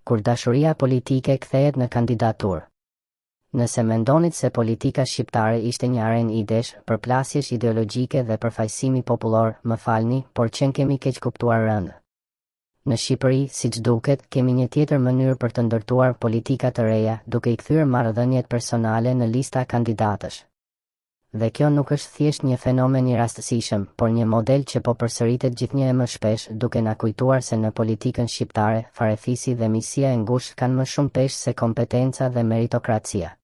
Kur dashuria politike kthehet në kandidaturë. Nëse mendonit se politika shqiptare ishte një arenë idesh, përplasjesh ideologjike dhe përfaqësimi popullor, më falni, por qenkemi keqkuptuar rëndë. Në Shqipëri, siç duket, kemi një tjetër mënyrë për të ndërtuar politika të reja, duke i kthyer marrëdhëniet personale në lista kandidatësh. Dhe kjo nuk është thjesht një fenomen i rastësishëm, por një model që po përsëritet gjithnjë e më shpesh, duke na kujtuar se në politikën shqiptare, farefisi dhe miqësia e ngushtë kanë më shumë peshë se kompetenca dhe meritokracia.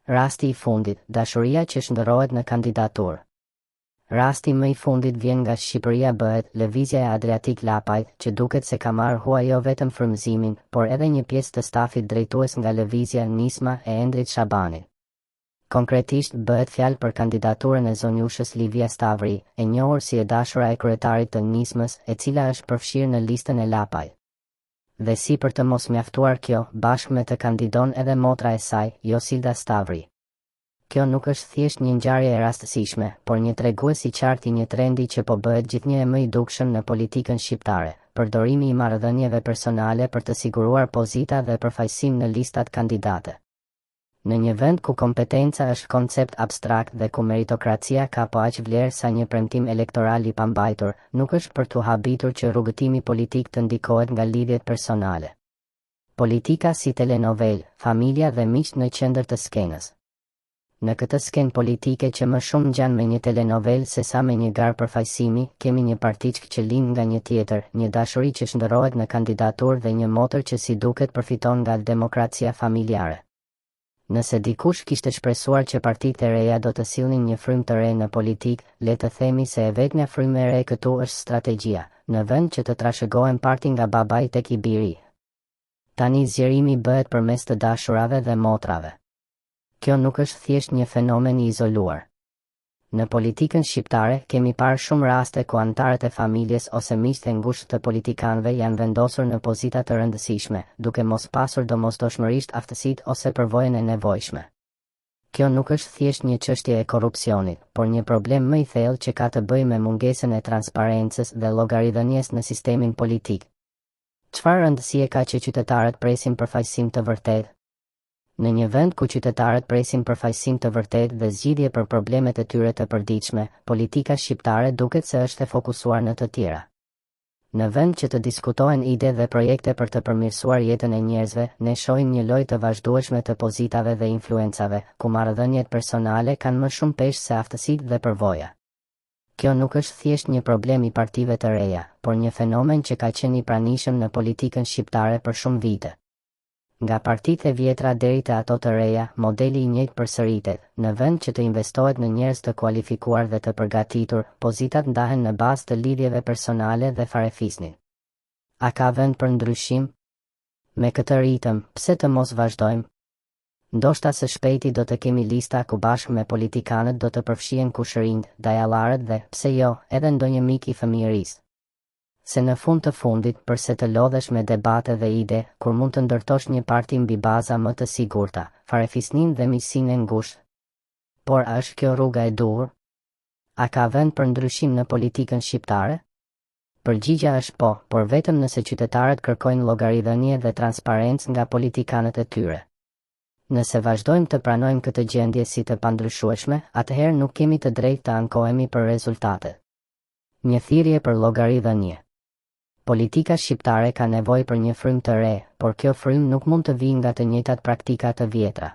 Rasti i fundit, dashuria që shndërrohet në kandidaturë. Rasti më i fundit vjen nga Shqipëria Bëhet, lëvizja e Adriatik Lapajt, që duket se ka marrë hua jo vetëm frymëzimin, por edhe një pjesë të stafit drejtues nga lëvizja Nisma e Endrit Shabanit. Konkretisht, bëhet fjalë për kandidaturën e zonjushës Livia Stavri, e njohur si e dashura e kryetarit të Nismës, e cila është përfshirë në listën e Lapajt. Dhe si për të mos mjaftuar kjo, bashkë me të kandidon edhe motra e saj, Josilda Stavri. Kjo nuk është thjesht një ngjarje e rastësishme, por një tregues i qartë i një trendi që po bëhet gjithnjë e më i dukshëm në politikën shqiptare, përdorimi i marrëdhënieve personale për të siguruar pozita dhe përfaqësim në listat kandidate. Në një vend ku kompetenca është koncept abstrakt dhe ku meritokracia ka po aq vlerë sa një premtim elektoral i pambajtur, nuk është për t'u habitur që rrugëtimi politik të ndikohet nga lidhjet personale. Politika si telenovelë, familja dhe miqtë në qendër të skenës. Në këtë skenë politike që më shumë ngjan me një telenovelë sesa me një garë përfaqësimi, kemi një partiçkë që lind nga një tjetër, një dashuri që shndërrohet në kandidaturë dhe një motër që si duket përfiton nga demokracia familjare. Nëse dikush kishte shpresuar që partitë e reja do të sillnin një frymë të re në politikë, le të themi se e vetmja frymë e re këtu është strategjia, në vend që të trashëgohen parti nga babai tek i biri. Tani zgjerimi bëhet përmes të dashurave dhe motrave. Kjo nuk është thjesht një fenomen i izoluar. Në politikën shqiptare, kemi parë shumë raste ku anëtarët e familjes ose miqtë e ngushtë të politikanëve janë vendosur në pozita të rëndësishme, duke mos pasur domosdoshmërisht aftësitë ose përvojën e nevojshme. Kjo nuk është thjesht një çështje e korrupsionit, por një problem më i thellë që ka të bëjë me mungesën e transparencës dhe llogaridhënies në sistemin politik. Çfarë rëndësie ka që qytetarët presin përfaqësim të vërtetë? Në një vend ku qytetarët presin përfaqësim të vërtetë dhe zgjidhje për problemet e tyre të përditshme, politika shqiptare duket se është e fokusuar në të tjera. Në vend që të diskutohen ide dhe projekte për të përmirësuar jetën e njerëzve, ne shohim një lojë të vazhdueshme të pozitave dhe influencave, ku marrëdhëniet personale kanë më shumë peshë se aftësitë dhe përvoja. Kjo nuk është thjesht një problem i partive të reja, por një fenomen që ka qenë i pranishëm në politikën shqiptare për shumë vite. Nga partitë e vjetra deri te ato të reja, modeli i njëjtë përsëritet, në vend që të investohet në njerëz të kualifikuar dhe të përgatitur, pozitat ndahen në bazë të lidhjeve personale dhe farefisnit. A ka vend për ndryshim? Me këtë ritëm, pse të mos vazhdojmë? Ndoshta së shpejti do të kemi lista ku bashkë me politikanët do të përfshihen kushërinjtë, dajallarët dhe, pse jo, edhe ndonjë mik i fëmijërisë. Se në fund të fundit, përse të lodhesh me debate dhe ide, kur mund të ndërtosh një parti mbi baza më të sigurta, farefisninë dhe miqësinë e ngushtë? Por a është kjo rruga e duhur? A ka vend për ndryshim në politikën shqiptare? Përgjigja është po, por vetëm nëse qytetarët kërkojnë llogaridhënie dhe transparencë nga politikanët e tyre. Nëse vazhdojmë të pranojmë këtë gjendje si të pandryshueshme, atëherë nuk kemi të drejtë të ankohemi për rezultatet. Një thirrje për llogaridhënie. Politika shqiptare ka nevojë për një frymë të re, por kjo frymë nuk mund të vijë nga të njëjtat praktika të vjetra.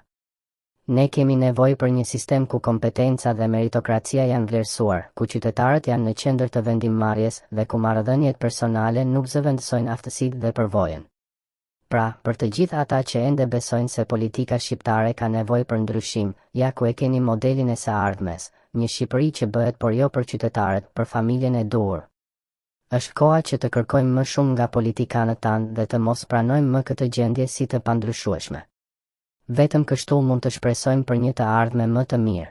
Ne kemi nevojë për një sistem ku kompetenca dhe meritokracia janë vlerësuar, ku qytetarët janë në qendër të vendimmarrjes dhe ku marrëdhëniet personale nuk zëvendësojnë aftësitë dhe përvojën. Pra, për të gjithë ata që ende besojnë se politika shqiptare ka nevojë për ndryshim, ja ku e keni modelin e së ardhmes, një Shqipëri që bëhet por jo për qytetarët, për familjen e duhur. Është koha që të kërkojmë më shumë nga politikanët tanë dhe të mos pranojmë më këtë gjendje si të pandryshueshme. Vetëm kështu mund të shpresojmë për një të ardhme më të mirë.